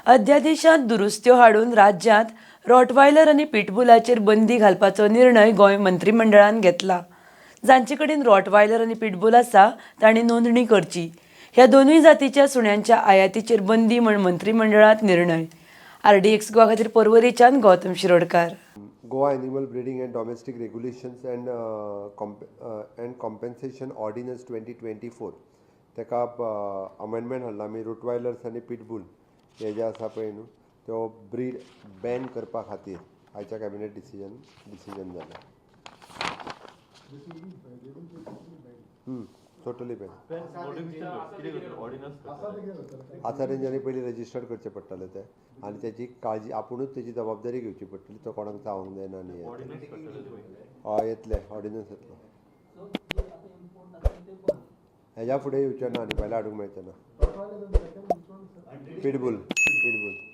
अध्यादेशांत दुरुस्त्यो हाडून राज्यांत रॉटवायलर आनी पिटबुलाचेर बंदी घालपाचो निर्णय गोंय मंत्रीमंडळान घेतला. जांचे कडेन रॉटवायलर आनी पिटबूल आसा तांणी नोंदणी करची. ह्या दोनूय जातीच्या सुण्यांच्या आयातीचेर बंदी म्हण मंत्रीमंडळांत निर्णय. आरडीएक्स गोवा खातीर पर्वरेच्यान Gautam Shirodkar. Goa Animal Breeding and Domestic Regulations and Compensation Ordinance 2024 ताका अमेंडमेंट हाडला आमी. रोटवायलर्स आनी पिटबूल हे जे आसा पळय न्हू, त्यो ब्रीड बॅन करपा खातीर आयच्या कॅबिनेट डिसिजन जालें. Totally ban. आतां तेंच्यांनी पयलीं रजिस्टर्ड करचें पडटलें तें आनी तेजी काळजी आपुणूच तेजी जबाबदारी घेवची पडटली. तो कोणाक चावंक जायना. आनी हय, येतलें, ऑर्डिनन्स येतलो. हेज्या फुडें येवचें ना आनी भायलें हाडूंक मेळचें ना. Pitbull, pitbull.